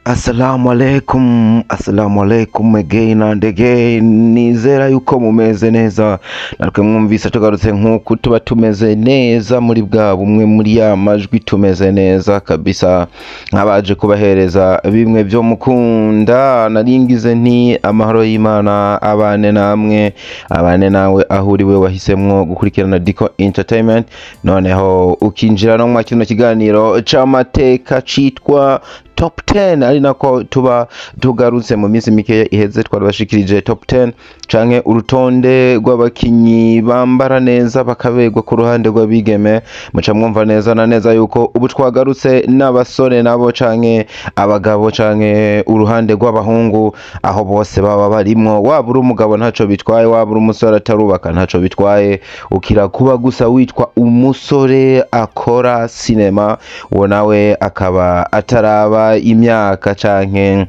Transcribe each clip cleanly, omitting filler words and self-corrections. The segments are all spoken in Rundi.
Assalamu alaikum, assalamu alaikum again and again. Nizera yuko mumeze neza, natwe mwumvise tugarutse nk'uku tuba tumeze neza muri bwa bumwe muri ya majwi, tumeze neza kabisa nk'abaje kubahereza bimwe byo mukunda. Naringize nti amahoro y'Imana abane namwe, abane nawe aho uri we wahisemwo gukurikirana Dico Entertainment, noneho ukinjira no mwa kino kiganiro c'amateka citwa Top 10, ari nako tuba tugarutse. Mu minsi mikeya iheze twarabashikirije top 10 canke urutonde rw'abakinyi bambara neza bakaberwa ku ruhande rw'abigeme. Muca mwumva neza na neza yuko ubu twagarutse n'abasore nabo canke abagabo canke uruhande rw'abahungu, aho bose baba barimwo. Waba uri umugabo ntaco bitwaye, waba uri umusore atarubaka ntaco bitwaye, ukira kuba gusa witwa umusore akora sinema, uwo nawe akaba ataraba imyaka canke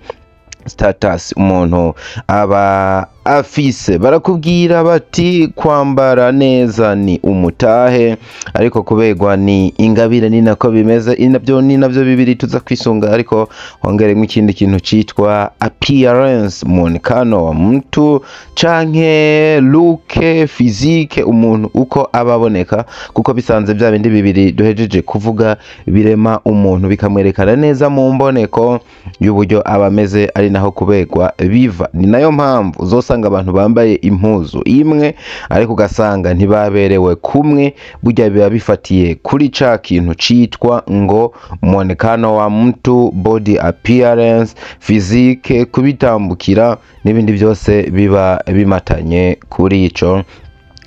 status umuntu aba afise. Barakubwira bati kwambara neza ni umutahe, ariko kuberwa ni ingabire. Ni nako bimeze, nabyo ni navyo bibiri tuza kwisunga, ariko hongeremo ikindi kintu citwa appearance, muonekano wa mtu canke look physique, umuntu uko aba aboneka, kuko bisanze bya bindi bibiri duhejeje kuvuga birema umuntu, bikamwerekana neza mu mboneko y'uburyo aba ameze, ari naho kuberwa biva. Ni nayo mpamvu uzosanga abantu bambaye impuzu imwe ariko ugasanga ntibaberewe kumwe. Burya biba bifatiye kuri ca kintu citwa ngo mwonekano wa mtu, body appearance, physique, kubitambukira n'ibindi byose biba bimatanye kuri ico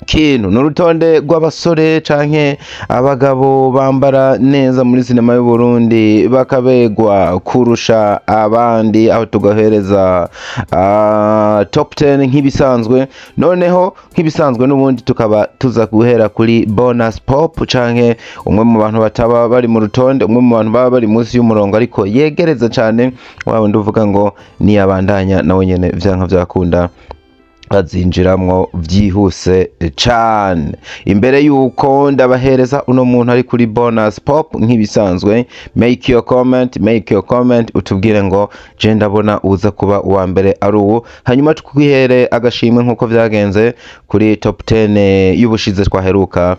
kintu. Ni urutonde rw'abasore canke abagabo bambara neza muri sinema y'u Burundi bakaberwa kurusha abandi, aho tugahereza top 10 nk'ibisanzwe. Noneho nk'ibisanzwe n'ubundi tukaba tuza guhera kuri bonus pop, canke umwe mu bantu bataba bari mu rutonde, umwe mu bantu baba bari munsi y'umurongo ariko yegereza cane, wa wundi uvuga ngo niyabandanya nawe nyene vyanka vyakunda bazinjiramwo vyihuse cane. Imbere yuko ndabahereza uno muntu ari kuri bonus pop, nk'ibisanzwe make your comment, make your comment, utubwire ngo je ndabona uza kuba uwa mbere ari uwu, hanyuma twihere agashimwe nk'uko vyagenze kuri top 10 y'ubushize twaheruka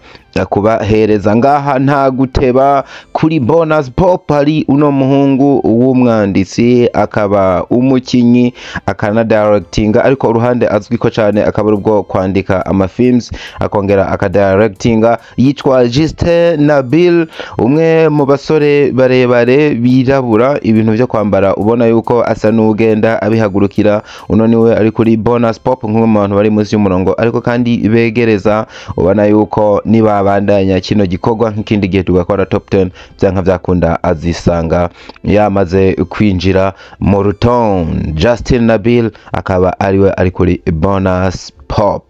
kubahereza. Ngaha nta guteba, kuri bonus pop hari uno muhungu w'umwanditsi, akaba umukinyi, akana directinga, ariko uruhande azwi ko cyane akaba ari ubwo kwandika amafilms akongera akadirectinga. Yitwa Justin Nabil, umwe mu basore barebare birabura, ibintu byo kwambara ubona yuko asa n'ugenda abihagurukira. Uno niwe ari kuri bonus pop nk'umwe mu bantu bari munsi y'umurongo ariko kandi begereza, ubona yuko nibabandanya kino gikorwa nk'ikindi gihe tugakora top 10, byanka byakunda azisanga yamaze kwinjira mu rutonde. Justin Nabil akaba ariwe ari kuri bonus pop.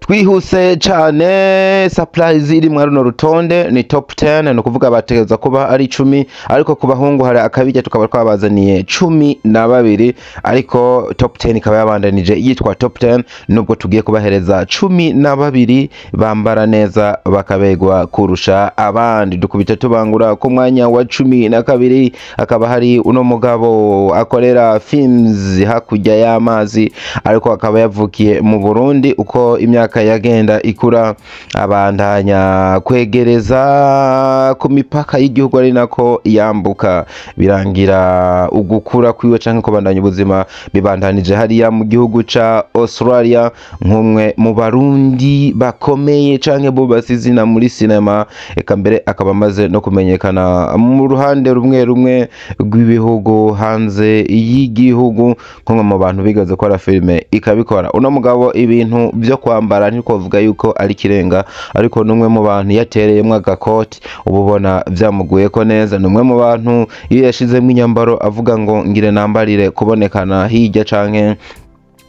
Twihuse cane, surprise iri muri runo rutonde ni top 10, ni ukuvuga bategereza kuba ari 10, ariko ku bahungu hari akabijya, tukaba twabazaniye 12, ariko top 10 ikaba yabandanije yitwa top 10 nubwo tugiye kubahereza 12 bambara neza bakabegwa kurusha abandi. Dukubita tubangura ku mwanya wa 12, akaba hari uno mugabo akorera films hakurya y'amazi, ariko akaba yavukiye mu Burundi. Uko imyaka yagenda ikura abandanya kwegereza ku mipaka y'igihugu, ari nako yambuka, birangira ugukura kwiwe canke kubandanya ubuzima bibandanije hariya mu gihugu ca Australia, nk'umwe mu Barundi bakomeye canke bubatse izina muri sinema, eka mbere akaba amaze no kumenyekana mu ruhande rumwe rumwe rw'ibihugu hanze y'igihugu nk'umwe mu bantu bigaze gukora filime ikabikora. Uno mugabo ibintu byo kwambara ntitwavuga yuko ari kirenga, ariko n'umwe mu bantu yatereyemwo agakoti uba ubona vyamuguyeko neza. Ni umwe mu bantu iyo yashizemwo inyambaro avuga ngo ngire nambarire kubonekana hirya canke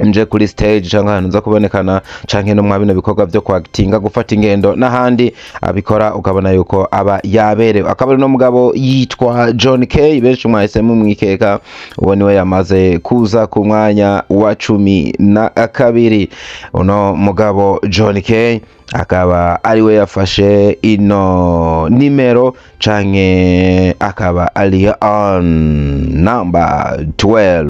Nje kuri stage canke ahantu nza kubonekana, canke no mwa bino bikorwa vyo kwakitinga, gufata ingendo n'ahandi abikora, ukabona yuko aba yaberewe. Akaba ari no mugabo yitwa John K, benshi mwahise mumwikeka. Uwo niwe yamaze kuza ku mwanya wa 12. Uno mugabo John K akaba ariwe yafashe ino nimero, canke akaba ari on number 12.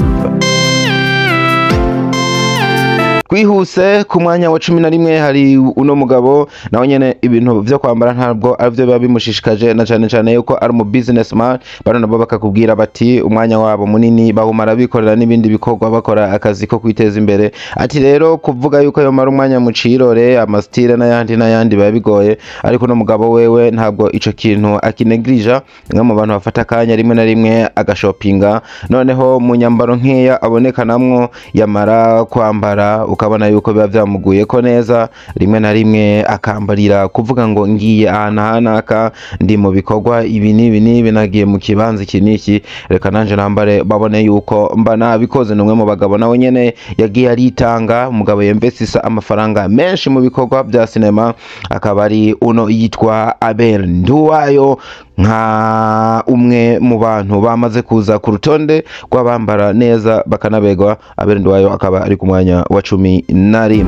Twihuse, ku mwanya wa 11 hari uno mugabo, nawe nyene ibintu vyo kwambara ntabwo arivyo biba bimushishikaje, na cane cane yuko ari umu businessman. Bano nabo bakakubwira bati umwanya wabo munini bawumara bikorera n'ibindi bikorwa, bakora akazi ko kwiteza imbere. Ati rero kuvuga yuko yomara umwanya mu cirore, ama style n'ayandi n'ayandi, biba bigoye. Ariko uno mugabo wewe ntabwo ico kintu akinegrija. Umwe mu bantu bafata akanya rimwe na rimwe agashopinga, noneho mu nyambaro nkeya abonekanamwo, yamara kwambara ukabona yuko biba vyamuguye ko neza. Rimwe na rimwe akambarira kuvuga ngo ngiye ahantu hanaka, ndi mu bikorwa ibi n'ibi n'ibi, nagiye mu kibanza iki n'iki, reka nanje nambare babone yuko mba nabikoze. Ni umwe mu bagabo nawe nyene yagiye aritanga, umugabo yemvesisa amafaranga menshi mu bikorwa vya sinema, akaba ari uno yitwa Abel Nduwayo, nka umwe mu bantu bamaze kuza ku rutonde rw'abambara neza bakanabegwa. Abel Nduwayo akaba ari ku mwanya wa 11.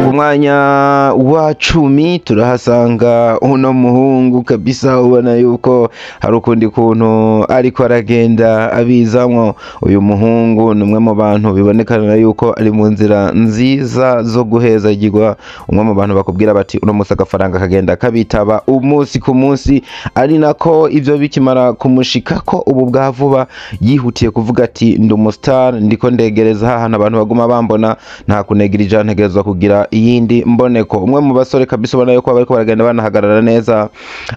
Ku mwanya wa 10 turahasanga uno muhungu kabisa, ubona yuko hari ukundi kuntu ariko aragenda abizamwo. Uyu muhungu ni umwe mu bantu bibonekana yuko ari mu nzira nziza zo guhezagirwa, umwe mu bantu bakubwira bati uno munsi agafaranga kagenda kabitaba umunsi ku munsi. Ari nako ivyo bikimara kumushikako ubu bwa vuba, yihutiye kuvuga ati ndi umu star, ndiko ndegereza hahana abantu baguma bambona, nta kunegirija, ntegerezwa kugira iyindi mboneko. Umwe mu basore kabisa ubona yuko bariko baragenda banahagarara neza,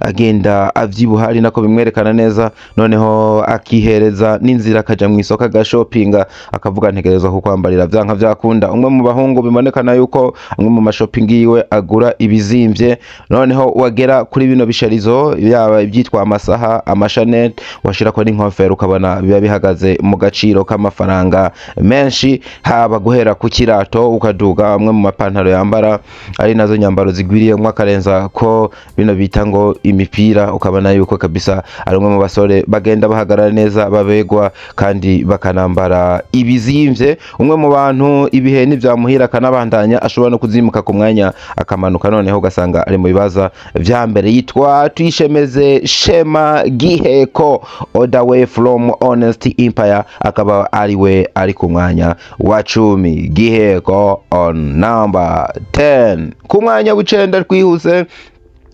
agenda avyibuha, ari nako bimwerekana neza, noneho akihereza n'inzira, akaja mu isoko agashopinga, akavuga ntegerezwa kukwambarira vyanka vyakunda. Umwe mu bahungu bibonekana yuko amwe mu ma shopping yiwe agura ibizimvye, noneho wagera kuri bino bisharizo, yaba ibyitwa amasaha, amashanete, washirako n'inkofero, ukabona biba bihagaze mu gaciro k'amafaranga menshi, haba guhera ku kirato ukaduga amwe mu mapantaro yambara, ari nazo nyambaro zigwiriyemwo, akarenza ko bino bita ngo imipira, ukabona yuko kabisa ari umwe mu basore bagenda bahagarara neza, babegwa kandi bakanambara ibizimvye. Umwe mu bantu ibihe nivyamuhira akanabandanya, ashobora no kuzimuka ku mwanya akamanuka, noneho ugasanga ari mu bibaza vya mbere. Yitwa Tuyishemeze Shema Giheko, all the way from Honest Empire, akaba ariwe ari ku mwanya wa 10. Giheko on number 10. Ku mwanya w'icenda, twihuse,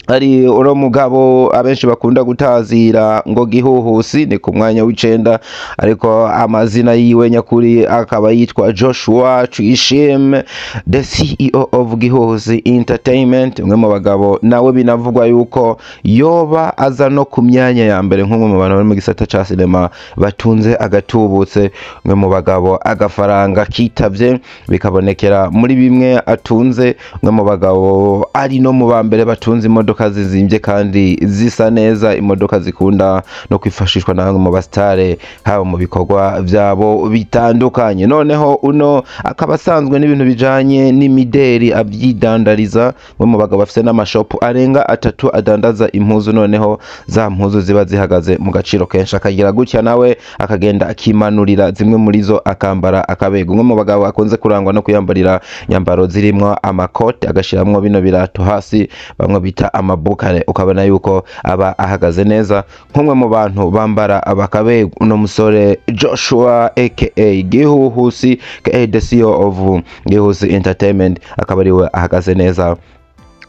ari uno mugabo abenshi bakunda gutazira ngo Gihuhusi, ni ku mwanya w'icenda, ariko amazina yiwe nyakuri akaba yitwa Joshua Tuyishime, the CEO of Gihuhusi Entertainment. Umwe mu bagabo nawe binavugwa yuko yoba aza no ku myanya ya mbere nk'umwe mu bantu bari mu gisata ca sinema batunze agatubutse. Umwe mu bagabo agafaranga kitavye bikabonekera muri bimwe atunze, umwe mu bagabo ari no mu ba mbere batunze imodoka zizimbye kandi zisa neza, imodoka zikunda no kwifashishwa na bamwe mu basitare, haba mu bikorwa vyabo bitandukanye. Noneho uno akaba asanzwe n'ibintu bijanye n'imideri avyidandariza, umwe mu bagabo bafise n'amashopu arenga atatu adandaza impuzu, noneho za mpuzu ziba zihagaze mu gaciro kenshi, akagira gutya nawe akagenda akimanurira zimwe muri zo, akambara akabega. Umwe mu bagabo akunze kurangwa no kuyambarira nyambaro zirimwo amakote, agashiramwo bino birato hasi bamwe bita amabukare, ukabona yuko aba ahagaze neza nk'umwe mu bantu bambara bakabega. Uno musore Joshua aka Gihuhusi, aka the CEO of Gihuhusi Entertainment, akaba ariwe ahagaze neza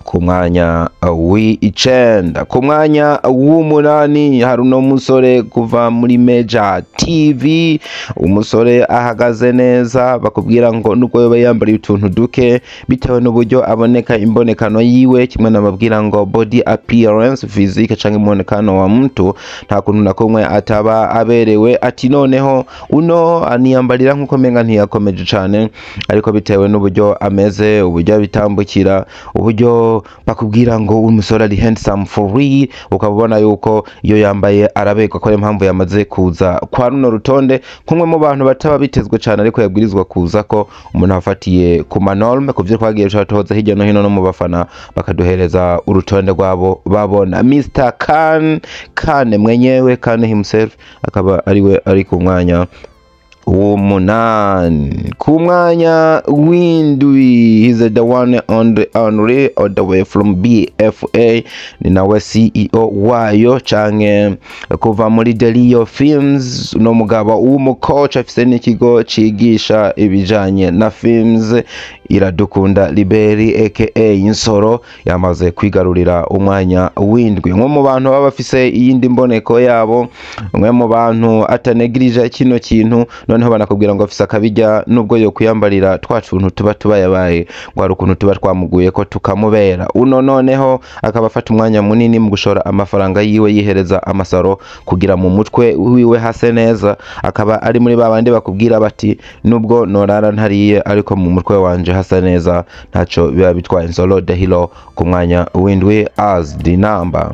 ku mwanya w'icenda. Ku mwanya w'umunani hari uno musore kuva muri Meja TV, umusore ahagaze neza, bakubwira ngo nubwo yoba yambariye utuntu duke, bitewe n'uburyo aboneka, imbonekano yiwe, kimwe nababwira ngo body appearance, physique canke imbonekano wa mtu, nta kuntu na kumwe ataba aberewe. Ati noneho uno aniyambarira nkuko menga ntiyakomeje cane, ariko bitewe n'uburyo ameze, uburyo abitambukira, uburyo Iyo bakubwira ngo umusore ari handsome for real, ukaba ubona yuko iyo yambaye arabegwa, ko ariyo mpamvu yamaze kuza kwa runo rutonde nk'umwe mu bantu bataba bitezwe cyane, ariko yabwirizwa kuza ko umuntu afatiye ku ma normes, ku byo twagiye turatoza hirya no hino no mu bafana, bakaduhereza urutonde rwabo babona. Mr Khan Khan mwenyewe, Khan himself, akaba ariwe ari ku mwanya w'umunani. Ku mwanya w'indwi, he's the one and the only, all the way from BFA, ni nawe CEO wayo canke kuva muri Delio Films. Uno mugabo w'umucoach afise n'ikigo cigisha ibijanye na films, Iradukunda Liberi aka Insoro, yamaze kwigarurira umwanya w'indwi, umwe mu bantu baba bafise iyindi mboneko yabo, umwe mu bantu atanegirije kino kintu. Noneho banakubwira ngo afise akabijya, nubwo yo kuyambarira twa tuntu tuba tubayabaye, ngo hari ukuntu tuba twamuguye ko tukamubera. Uno noneho akaba afata umwanya munini mu gushora amafaranga yiwe, yihereza amasaro kugira mu mutwe wiwe hase neza. Akaba ari muri babandi bakubwira bati: "Nubwo norara ntariye, ariko mu mutwe wanje hasa neza, ntaco biba bitwaye." Nsoro the Hero ku mwanya w'indwi as the number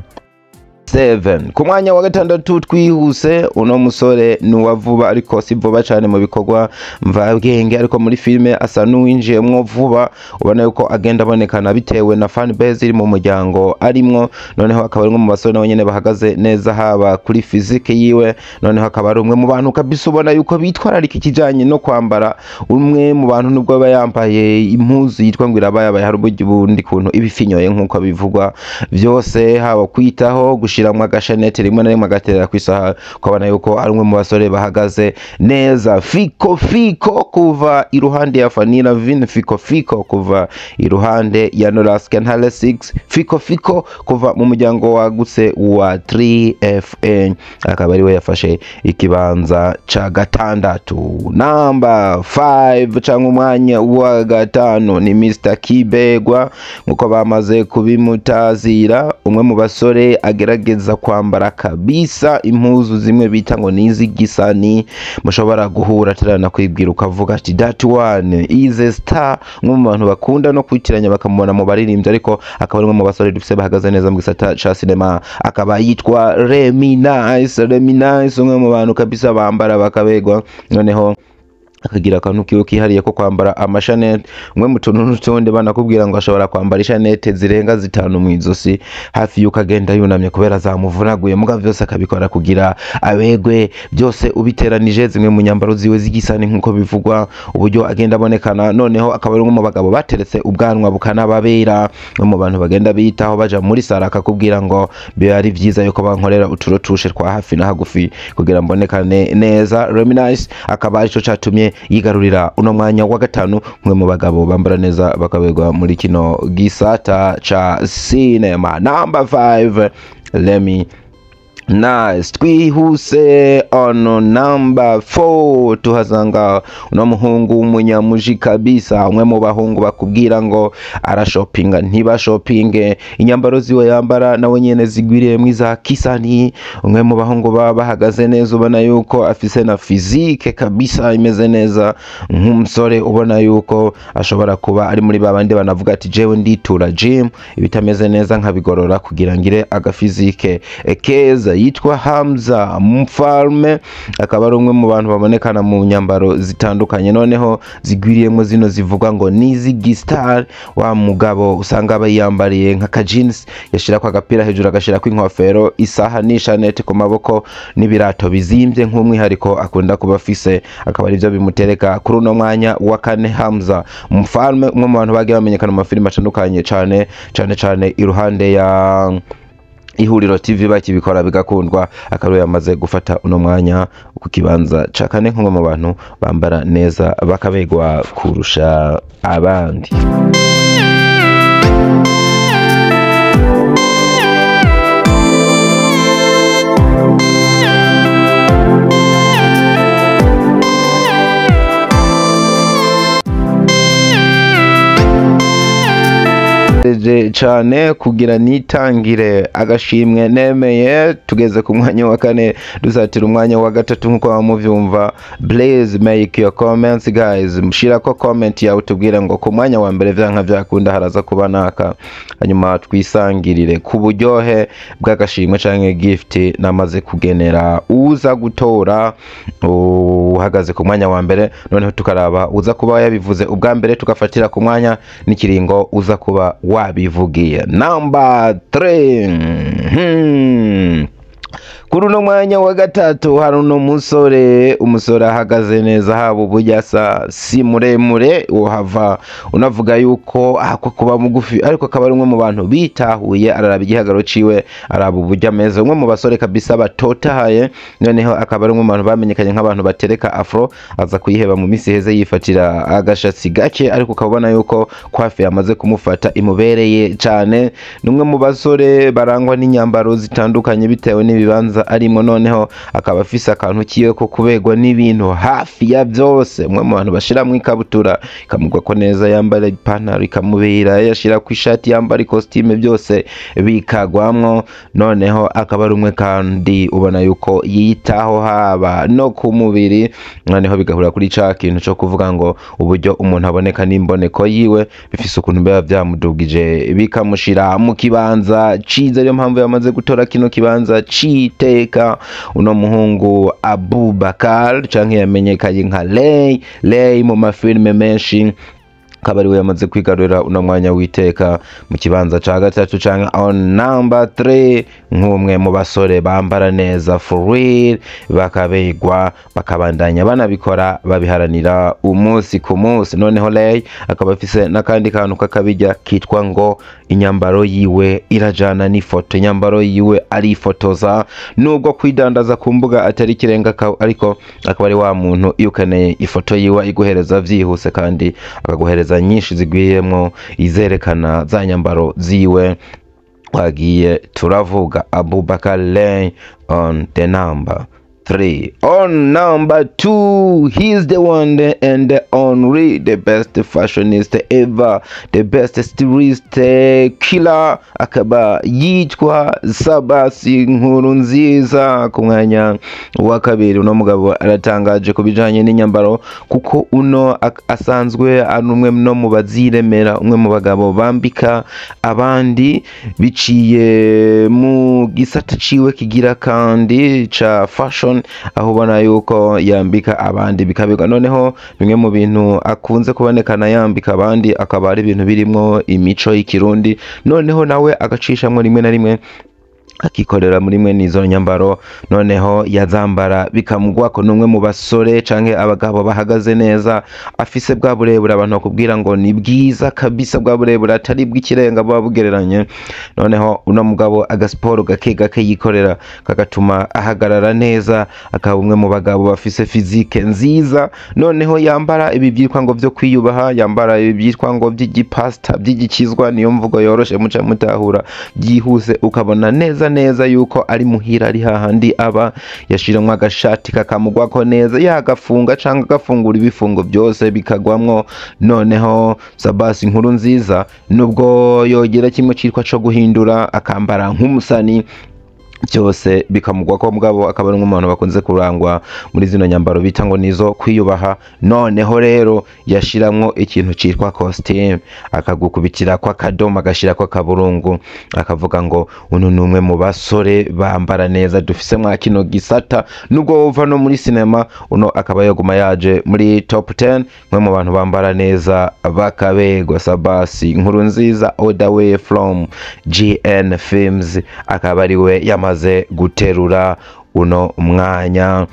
7. Ku mwanya wa gatandatu, twihuse, uno musore ni uwa vuba, ariko si vuba cyane mu bikorwa mvabwenge, ariko muri filime asa n'uwinjiyemwo vuba. Ubona yuko agenda abonekana bitewe na fan base iri mu muryango arimwo. Noneho akaba ari umwe mu basore nabo nyene bahagaze neza, haba kuri physique yiwe. Noneho akaba ari umwe mu bantu kabisa ubona yuko bitwararika ikijanye no kwambara, umwe mu bantu nubwo aba yambaye impuzu yitwa ngo irabayabaye, hari uburyo bundi kuntu ibifinyoye nk'uko bivugwa byose, haba kwitaho gushiramwo agashanete, rimwe na rimwe agaterera ku isaha, ukabona yuko ari umwe mu basore bahagaze neza. Fiko Fiko kuva iruhande ya Fanira Vin, Fiko Fiko kuva iruhande ya Noras Kenhale 6, Fiko Fiko kuva mu muryango wagutse wa 3FN, akaba ariwe yafashe ikibanza ca gatandatu. Number 5 canke umwanya wa gatanu ni Mr Kibegwa, nkuko bamaze kubimutazira, umwe mu basore agerageza kwambara kabisa impuzu zimwe bita ngo nizigisani, mushobora guhura atarana kwibwira ukavuga ati: "That one is a star." Umwe mu bantu bakunda no kwitiranya bakamubona mu baririmbyi, ariko akaba ari umwe mu basore dufise bahagaze neza mu gisata ca cinema, akaba yitwa Remy Nice. Remy Nice, umwe mu bantu kabisa bambara bakabegwa, noneho akagira akantu kiwe kihariye ko kwambara amashanete, umwe mu tuntu n'utundi. Banakubwira ngo ashobora kwambara ishanete zirenga zitanu mu izosi, hafi yuko agenda yunamye kubera zamuvunaguye, muga vyose akabikora kugira abegwe. Byose ubiteranije, zimwe mu nyambaro ziwe z'igisani nk'uko bivugwa, uburyo agenda abonekana, noneho akaba ari umwe mu bagabo bateretse ubwanwa bukanababera, no mu bantu bagenda biyitaho, baja muri sara akakubwira ngo biba ari vyiza yuko bankorera uturotushe twa hafi na hagufi kugira mbonekane neza. Remy Nice akaba arico catumye yigarurira uno mwanya wa gatanu, umwe mu bagabo bambara neza bakaberwa muri kino gisata ca cinema. Number 5, Remy Nice. Twihuse, on number 4 tuhasanga uno muhungu w'umunyamuji kabisa, umwe mu bahungu bakubwira ngo arashopinga ntibashopinge, inyambaro ziwe yambara nawe nyene zigwiriye mwiza kisani, umwe mu bahungu baba bahagaze neza, ubona yuko afise na physique kabisa imeze neza, nk'umusore ubona yuko ashobora kuba ari muri babandi banavuga ati: "Jewe nditura gym, ibitameze neza nkabigorora kugira ngire agaphysique keza." Yitwa Hamza Mfalme, akaba ari umwe mu bantu babonekana mu nyambaro zitandukanye, noneho zigwiriyemo zino zivuga ngo nizi star. Wa mugabo usanga aba yiyambariye nka jeans, yashirako agapira hejuru, agashirako inkofero, isaha n'ishanete ku maboko n'ibirato bizimbye nk'umwihariko akunda kuba afise, akaba arivyo bimutereka kuri uno mwanya wa kane. Hamza Mfalme, umwe mu bantu bagiye bamenyekana mu mafilime atandukanye, cane cane cane iruhande ya Ihuriro TV bakibikora bigakundwa, akaba yamaze gufata uno mwanya ku kibanza ca kane nk'umwe mu bantu bambara neza bakabegwa kurusha abandi. Nagerageje cane kugira nitangire agashimwe nemeye. Tugeze ku mwanya wa kane, dusatira umwanya wa gatatu nkuko muvyumva. Please make your comments, guys. Mushirako comment yawe, tubwire ngo ku mwanya wa mbere vyanka vyakunda haraza kuba naka, hanyuma twisangirire ku buryohe bw'agashimwe canke gift namaze kugenera uza gutora uhagaze ku mwanya wa mbere. Noneho tukaraba uza kuba yabivuze ubwa mbere, tugafatira ku mwanya n'ikiringo uza kuba wabivugiye. Number 3. Kuri uno mwanya wa gatatu hari uno musore, umusore ahagaze neza, haba uburyo asa, si muremure wohava unavuga yuko ahakwa kuba mugufi, ariko akaba ari umwe mu bantu bitahuye, araraba igihagararo ciwe, araba uburyo ameze, umwe mu basore kabisa batotahaye. Noneho akaba ari umwe mu bantu bamenyekanye nk'abantu batereka afro, aza kuyiheba mu misi iheze, yifatira agashatsi gake, ariko ukaba ubona yuko coiffe yamaze kumufata, imubereye cane. Ni umwe mu basore barangwa n'inyambaro zitandukanye bitewe n'ibibanza arimo. Noneho akaba afise akantu kiwe ko kuberwa n'ibintu hafi ya byose, umwe mu bantu bashiramwo ikabutura ikamugwa ko neza, yambara ipantaro ikamubera, yashira ku ishati, yambara ikositime, byose bikagwamwo. Noneho akaba ari umwe kandi ubona yuko yitaho haba no ku mubiri. Noneho bigahura kuri ca kintu co kuvuga ngo uburyo umuntu aboneka n'imboneko yiwe bifise ukuntu biba vyamudugije, bikamushira mu kibanza ciza. Ariyo mpamvu yamaze gutora kino kibanza c'iteka, uno muhungu Abubakar, canke yamenyekanye nka Lay Lay mu mafilme menshi, akaba ariwe yamaze kwigarurira uno mwanya w'iteka mu kibanza ca gatatu canke on number 3, nk'umwe mu basore bambara neza for real, bakabegwa, bakabandanya banabikora, babiharanira umunsi ku munsi. Noneho Lay akaba afise n'akandi kantu kakabijya kitwa ngo inyambaro yiwe irajana n'ifoto, inyambaro yiwe arifotoza. Nubwo kwidandaza ku mbuga atari ikirenga, ariko akaba ari wa muntu iyo ukeneye ifoto yiwe iguhereza vyihuse, kandi akaguhereza nyinshi zigwiyemwo izerekana za nyambaro ziwe twagiye turavuga. Abubakar Lay on the number 3. On number 2, he's the one and the only, the best fashionista ever, the best stylist killer, akaba yitwa Sabasi Nkuru Nziza ku mwanya wa kabiri. Uno mugabo aratangaje ku bijanye n'inyambaro, kuko uno asanzwe ari umwe no mu baziremera, umwe mu bagabo bambika abandi biciye mu gisata ciwe kigira kandi ca fashion, aho ubona yuko yambika abandi bikabirwa. Noneho bimwe mu bintu akunze kubonekana yambika abandi akaba ari ibintu birimwo imico y'ikirundi, noneho nawe agacishamwo rimwe na rimwe akikorera muri mwe n'izo nyambaro, noneho yazambara bikamugwako. N'umwe mu basore canke abagabo bahagaze neza, afise bwa burebure abantu bakubwira ngo ni bwiza kabisa, bwa burebure atari bw'ikirenga, buba bugereranye. Noneho uno mugabo agasiporo gake gake yikorera kagatuma ahagarara neza, akaba umwe mu bagabo bafise physique nziza. Noneho yambara ibi byitwa ngo vyo kwiyubaha, yambara ibi byitwa ngo by'igipasta, by'igikizwa, niyo mvugo yoroshe muca mutahura byihuse, ukabona neza neza yuko ari muhira, ari hahandi aba yashiramwo agashati kakamugwako neza, yagafunga canke agafungura ibifungo byose bikagwamwo. Noneho Sabasi Nkuru Nziza, nubwo yogera kimwe citwa co guhindura akambara nk'umusani, byose bikamugwa ko, mugabo akaba ari nk'umuntu bakunze kurangwa muri zino nyambaro bita ngo nizo kwiyubaha. Noneho rero yashiramwo ikintu citwa costume, akagukubitira ko akadomo, agashirako akaburungu, akavuga ngo uno ni umwe mu basore bambara neza dufise mwa kino gisata. Nubwo wova no muri sinema, uno akaba yaguma yaje muri top 10, mwe mu bantu bambara neza bakabegwa. Sabasi Nkuru Nziza all the way from GN Films, akaba ari we yamaze guterura uno mwanya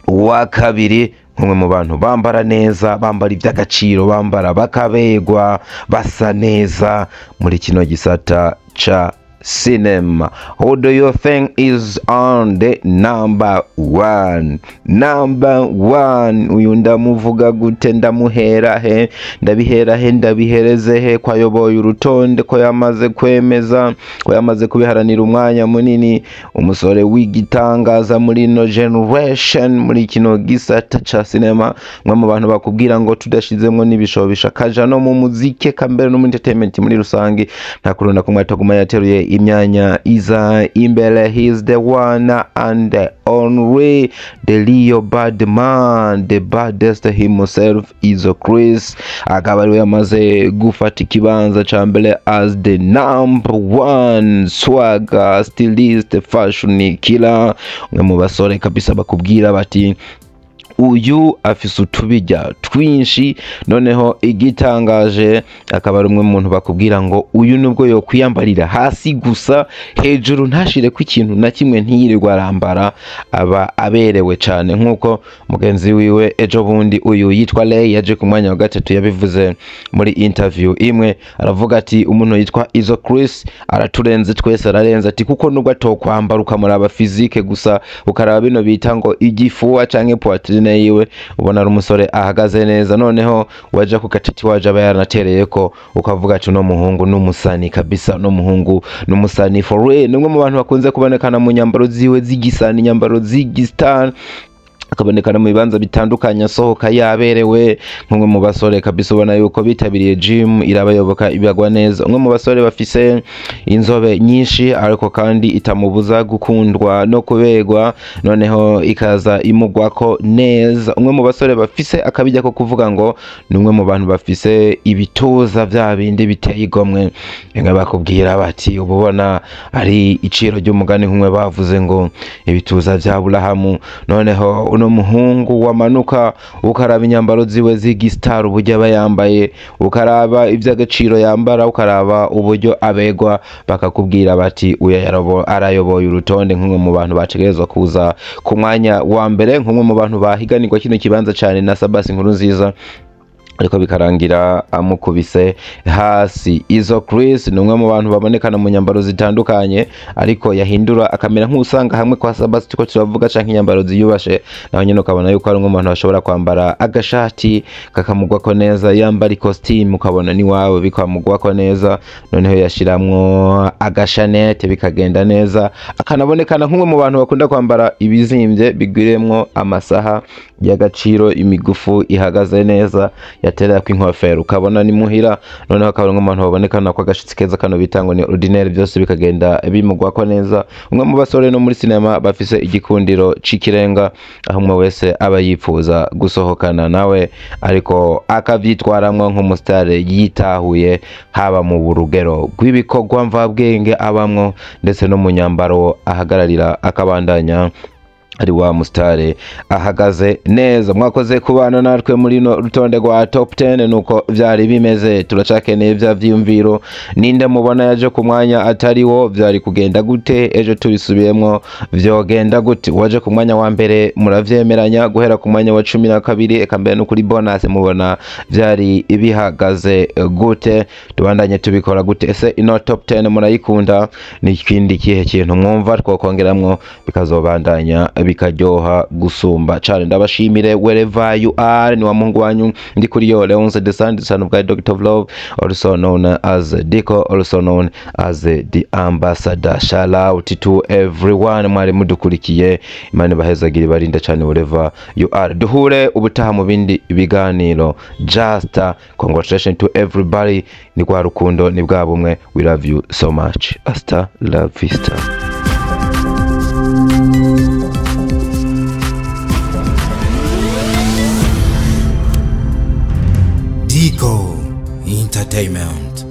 wa kabiri, nk'umwe mu bantu bambara neza, bambara iby'agaciro, bambara bakabegwa, basa neza muri kino gisata ca cinema. Who do you think is on the number one? Number one, uyu ndamuvuga gute? Ndamuhera he? Ndabihera he? Ndabihereze he? Ko ayoboye urutonde, ko yamaze kwemeza, ko yamaze kubiharanira umwanya munini, umusore w'igitangaza muri ino generation, muri kino gisata ca cinema, umwe mu bantu bakubwira ngo tudashizemwo n'ibishobisha, kaja no mu muziki, kambere no mu entertainment muri rusange, nta kurunda kumwe ataguma yateruye imyanya iza imbere. He is the one and the only, the real bad man, the baddest himself, Izo Chris, akaba ariwe yamaze gufata ikibanza ca mbere as the number one swagger, stylist, fashion killer, umwe mu basore kabisa bakubwira bati uyu afise utubijya twinshi. Noneho igitangaje, akaba ari umwe mu muntu bakubwira ngo uyu nubwo yokwiyambarira hasi gusa, hejuru ntashire ko ikintu na kimwe, ntiyirirwa arambara, aba aberewe cyane, nk'uko mugenzi wiwe ejo bundi uyu yitwa Lay yaje ku mwanya wa gatatu yabivuze muri interview imwe, aravuga ati umuntu yitwa Izo Chris araturenze twese, ararenze, ati kuko nubwo atokwambara, ukamuraba physique gusa, ukaraba bino bita ngo igifuwa canke poitrine yiwe, ubona ari umusore ahagaze neza. Noneho waja ku gatati waje aba yaranatereye ko, ukavuga ati uno muhungu n'umusani kabisa, no muhungu n'umusani for real. Ni umwe mu bantu bakunze kubonekana mu nyambaro ziwe z'igisani, inyambaro z'igistan, akabonekana mu bibanza bitandukanye asohoka yaberewe, nk'umwe mu basore kabisa ubona yuko bitabiriye gym irabayoboka, ibagwa neza, umwe mu basore bafise inzobe nyinshi ariko kandi itamubuza gukundwa no kuberwa, noneho ikaza imugwako neza, umwe mu basore bafise akabijya ko kuvuga ngo ni umwe mu bantu bafise ibituza vya bindi biteye igomwe, bimwe bakubwira bati uba ubona ari iciro ry'umugani, nk'umwe bavuze ngo ibituza vya Aburahamu. Noneho uno muhungu wamanuka ukaraba inyambaro ziwe z'igistar, uburyo aba yambaye, ukaraba ivy'agaciro yambara, ukaraba uburyo abegwa, bakakubwira bati uyu arayoboye urutonde nk'umwe mu bantu bategerezwa kuza ku mwanya wa mbere, nk'umwe mu bantu bahiganirwa kino kibanza cane na Sabasi Nkuru Nziza, ariko bikarangira amukubise hasi. Izo Chris ni umwe mu bantu babonekana mu nyambaro zitandukanye, ariko yahindura akamera nk'usanga hamwe kwa Sabasi tuko turavuga canke inyambaro ziyubashe, naho nyene ukabona yuko ari umwe mu bantu bashobora kwambara agashati kakamugwako neza, yambara ikositimu ukabona ni wawe bikamugwako neza, noneho yashiramwo agashanete bikagenda neza, akanabonekana nk'umwe mu bantu bakunda kwambara ibizimvye bigwiremwo amasaha y'agaciro, imigufu ihagaze neza, yaterera ko inkofero ukabona ni muhira. Noneho akaba ari nk'umuntu babonekana ko agashitsi keza kano bita ngo ni ordinaire, byose bikagenda bimugwako neza, umwe mu basore no muri cinema bafise igikundiro c'ikirenga, aho umwe wese aba yifuza gusohokana nawe, ariko akavyitwaramwo nk'umusitare yitahuye, haba mu rugero rw'ibikorwa mvabwenge abamwo, ndetse no mu nyambaro ahagararira, akabandanya ari wa mustare ahagaze neza. Mwakoze kubana natwe muri no rutonde rwa top 10, nuko vyari bimeze. Turacakeneye vya vyiyumviro, ninde mubona yaje ku mwanya atari wo? Vyari kugenda gute? Ejo tubisubiyemwo vyogenda gute? Waje ku mwanya wa mbere muravyemeranya? Guhera ku mwanya wa 12 eka mbere no kuri bonus, mubona vyari bihagaze gute? Tubandanye tubikora gute? Ese ino top 10 murayikunda? Ni ikindi kihe kintu mwumva twokongeramwo bikazobandanya bikaryoha gusumba cane? Ndabashimire wherever you are. Ni wa muhungu wanyu ndi kuri yo Leonce de Sand, son of God, Doctor of Love, also known as Dico, also known as the ambassador. Shout out to everyone mwari mudukurikiye, Imana ibahezagire, ibarinde cane wherever you are. Duhure ubutaha mu bindi biganiro. Just congratulations to everybody. Ni kwa rukundo, ni bwa bumwe. We love you so much. Hasta la vista. Dico Entertainment.